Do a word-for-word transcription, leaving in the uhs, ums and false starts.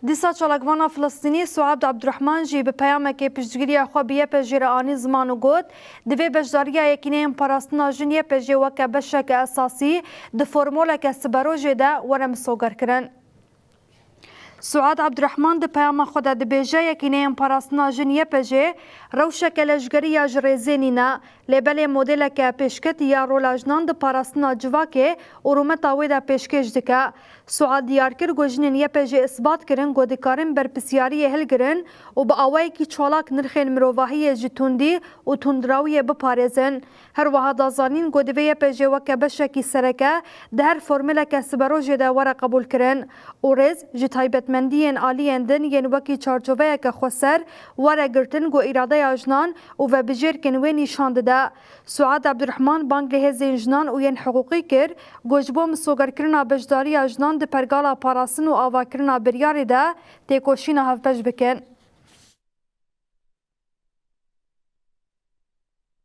Dîsa çalakvana Filistînî Suad Abdurrahman jî bi peyamekê piştgiriya xwe bi Y P J re anî ziman û got, divê beşdariya Yekîneyên Parastina Jin Y P J weke beşeke esasî di formoleke siberojê de were misogerkirin. Suad Abdurrahman di peyama xwe de dibêje, Yekîneyên Parastina Jin Y P J rewşeke leşgerî ya ji rêzê nîne, lê belê modeleke pêşketî ya rola jinan di parastina civakê û rûmeta wê de pêşkêş dike. Suad diyar kir ku jinên Y P J isbat kirin ku dikarin berpirsiyariyê hilgirin û bi awayekî çalak nirxên mirovahiyê ji tundî û tundrawiyê biparêzin. Her wiha da zanîn ku divê Y P J weke beşekî sereke di her formuleke siberojê de were qebûlkirin û rêz ji taybetmendiyên aliyên din yên wekî çarçoveyeke xweser were girtin ku îradeya jinan û vebijêrkên wê nîşan dide. Suad Abdurrahman bang li hêzên jinan û yên hiqûqî kir ku ji bo misogerkirina beşdariya jinan di pergala parastin û avakirina biryarê de têkoşîna hevbeş bikin.